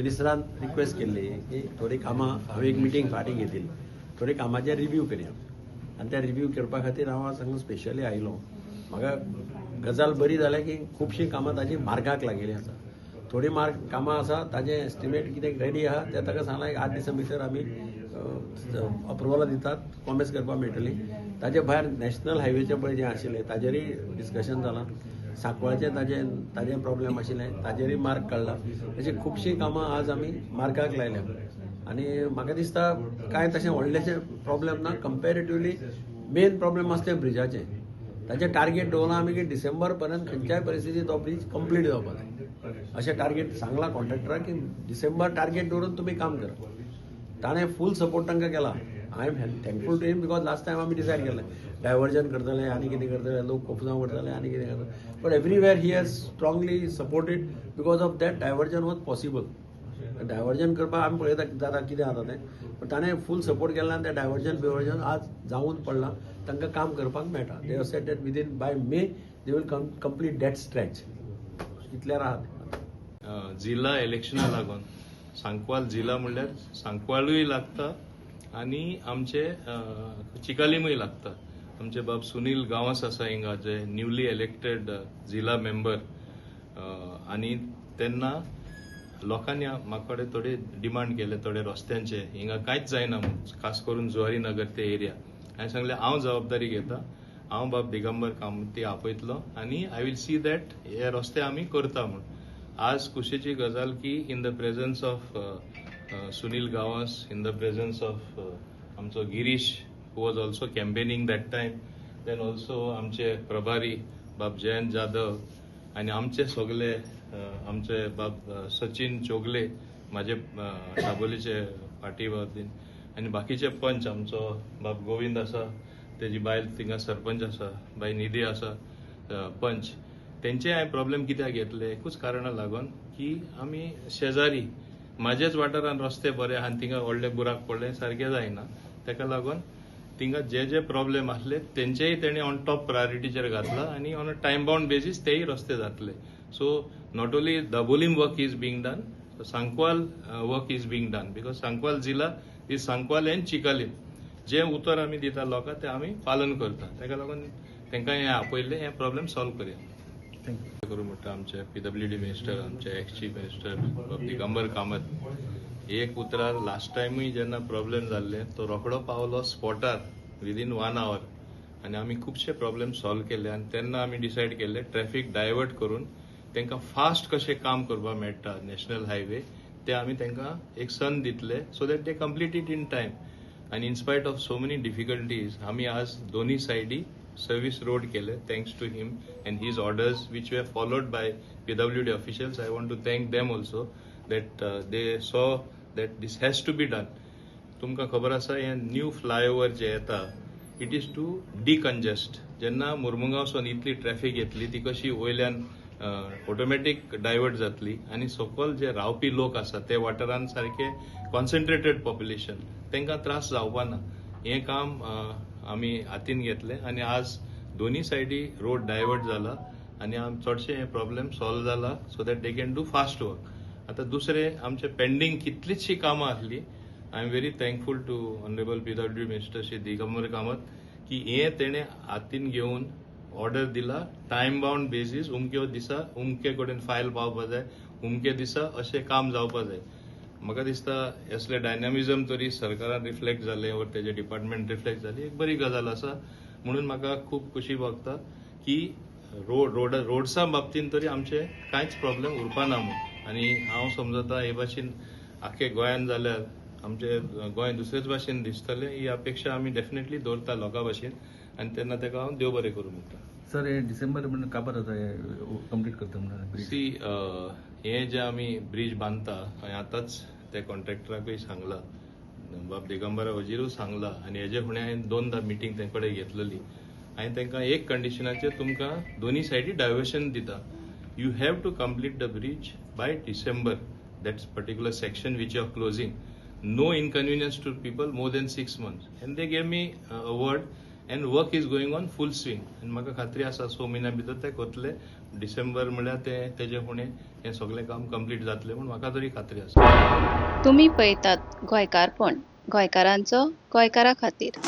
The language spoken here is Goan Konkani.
मिनिस्टरान रिक्वेस्ट केल्ली की थोडीं कामां, हांवें एक मिटींग फाटीं घेतिल्ली, थोडी कामाचेर रिव्यू करया आनी त्या रिव्यू करपा खातीर हांव आज हांगा स्पेशली आयलो. म्हाका गजाल बरी जाल्या की खुबशीं कामां ताजी मार्गाक लागिल्लीं आसा. थोडीं मार्ग कामां आसा, ताजें एस्टिमेट कितें रेडी आहा तें ताका सांगलां. एक 8 दिसां भितर आमी अप्रुवलां दितात, कॉमेस करपाक मेळटली. ताजे भायर नॅशनल हायवेचें पळय जें आशिल्लें ताजेरूय डिस्कशन जालां. सांकवाळचें ताजें प्रॉब्लेम आशिल्लें, ताजेरूय मार्ग काडला. अशीं खुबशीं कामां आज आमी मार्गाक लायल्या आनी म्हाका दिसता कांय तशें व्हडलेशें प्रॉब्लेम ना. कंपेरेटिवली मेन प्रॉब्लेम आसा तें ब्रिजाचें. ताचें टार्गेट दवरलां आमी की डिसेंबर पर्यंत खंयच्याय परिस्थितीत तो ब्रीज कंप्लीट जावपा जाय अशें टार्गेट सांगलां कॉन्ट्रॅक्टराक की डिसेंबर टार्गेट दवरून तुमी काम करा. ताणें फूल सपोर्ट तांकां केला. I am thankful to him because last time आमी डिसायड केलें डायवर्जन करतले आनी कितें करतले, लोक कोफजांव करतले आनी कितें करतले, but everywhere he has strongly supported. Because of that, diversion was possible. Diversion करपाक आमी पळयता जाता कितें जाता तें, पण ताणें फूल सपोर्ट केला आनी तें डायवर्जन बिवर्जन आज जावन पडलां, तांकां काम करपाक मेळटा. They have said that within by May they will complete that stretch. इतल्यार आहात. जिल्हा इलेक्शना लागून सांकवाल जिल्हा म्हणल्यार सांकवाळूय लागता आनी आमचे चिकालीमूय लागता. आमचे बाब सुनील गांवस आसा हिंगा, जे न्यूली इलेक्टेड जिल्हा मेंबर आनी तेन्ना लोकांनी म्हाका कडेन थोडे डिमांड केले थोडे रस्त्यांचे, हिंगा कांयच जायना म्हूण, खास करून जुवारी नगर ते एरिया. हांवें सांगलें, हांव जबाबदारी घेता, हांव बाब दिगंबर कामती आपयतलो आनी I will see that हे रस्ते आमी करता म्हूण. आज खुशेची गजाल की in the presence of Sunil Gawas, in the presence of आमचो Girish, who was also campaigning that time, then also आमचे प्रभारी बाब जयंत जाधव आनी आमचे सगले आमचे बाब सचिन चोगले, म्हाजे दाबोलीचे पार्टी बाबतीन आनी बाकीचे पंच, आमचो बाब गोविंद आसा, तेजी बायल थिंगा सरपंच आसा, बाय निधी आसा पंच. तेंचे हांवें प्रॉब्लेम कित्याक घेतले? एकूच कारणा लागून की आमी शेजारी, म्हाजेच वाठारान रस्ते बरे आहा आनी थिंगा व्हडले बुराक पडले, सारकें जायना. तेका लागून थिंगा जे जे प्रॉब्लेम आसले तेंचेय तेणी ऑन टॉप प्रायोरिटीचेर घातला आनी on a time bound basis तेय रस्ते जातले. So not only Dabolim work is being done, Sancoale work is being done, because Sancoale जिल्हा is Sancoale and Chicalim. जे उतर आमी दिता लोकांक तें आमी पालन करता. तेका लागून तांकां हें आपयल्लें, हें प्रॉब्लेम सॉल्व करया करूं म्हणटा. आमचे पीडब्ल्यूडी मिनिस्टर, आमचे एक्स चीफ मिनिस्टर बाब दिगंबर कामत, एक उतरार लास्ट टायमूय जेन्ना प्रॉब्लेम जाल्ले तो रोखडो पावलो स्पॉटार विदीन वन आवर आनी आमी खुबशे प्रॉब्लेम सॉल्व केले. आनी तेन्ना आमी डिसायड केल्ले ट्रॅफिक डायवर्ट करून तांकां फास्ट कशें काम करपाक मेळटा नॅशनल हायवे, ते आमी तांकां एक संद दितले so that they complete it in time. आनी in spite of so many difficulties आमी आज दोन्ही सायडी सर्वीस रोड केले, thanks to him and his orders, which were followed by PWD officials. I want to thank them also that they saw that this has to be done. तुमकां खबर आसा, हें न्यू फ्लायओवर जे येता, it is to decongest. जेन्ना मुर्मुगांवसून इतली ट्रॅफिक येतली, ती कशी वयल्यान ऑटोमॅटीक डायवर्ट जातली आनी सकयल जे रावपी लोक आसा ते वाठारान सारके कॉन्सन्ट्रेटेड पॉप्युलेशन, तांकां त्रास जावपा ना. हें काम आमी हातीन घेतलें आनी आज दोन्ही सायडी रोड डायवर्ट जाला आनी आम चडशे हे प्रॉब्लेम सॉल्व जाला so that they can do fast work. आतां दुसरें आमचे पेंडींग कितलीचशी कामां आसली. I am very thankful to honourable PWD Minister Shri Digambar Kamat की हें तेणें हातीन घेवन ऑर्डर दिला, टायम बाउंड बेजीस, उमक्यो दिसा उमके कडेन फायल पावपा जाय, उमके दिसा अशें काम जावपा जाय. म्हाका दिसता असले डायनामिझम तरी सरकारान रिफ्लेक्ट जालें वर तेजे डिपार्टमेंट रिफ्लेक्ट जाली, एक बरी गजाल आसा. म्हणून म्हाका खूब खुशी भोगता की रोड रोड रोड्सा बाबतीन तरी आमचे कांयच प्रॉब्लेम उरपा ना म्हूण. आनी हांव समजता हे भाशेन आख्खे गोंयान जाल्यार आमचे गोंय दुसरेच भाशेन दिसतलें, ही अपेक्षा आमी डेफिनेटली दवरता लोकां भाशेन आनी तेन्ना ताका हांव देव बरें करूं म्हणटा. सर, हे डिसेंबर म्हणून काबार जाता, हे कंप्लीट करता म्हणून ब्रिज? सी, हे जे आमी ब्रीज बांदता, हांवें आतांच त्या कॉन्ट्रॅक्टराकूय सांगला, बाब दिगंबरा वजीरूय सांगला आनी हेजे फुडें हांवें दोनदा मिटींग तें कडेन घेतलेली. हांवें तांकां एक कंडिशनाचेर तुमकां दोनी सायडी डायवर्शन दिता, you have to complete the bridge by December, that's particular section which you are closing, no inconvenience to people more than 6 months. And they gave me a word. And work is going on full swing. आनी म्हाका खात्री आसा 6 म्हयन्या भितर ते कोतले. डिसेंबर म्हळ्यार ते तेजे फुडें हें सगळें काम कंप्लीट जातलें म्हूण म्हाका तरी खात्री आसा. तुमी पळयतात गोंयकारपण, गोंयकारांचो गोंयकारा खातीर.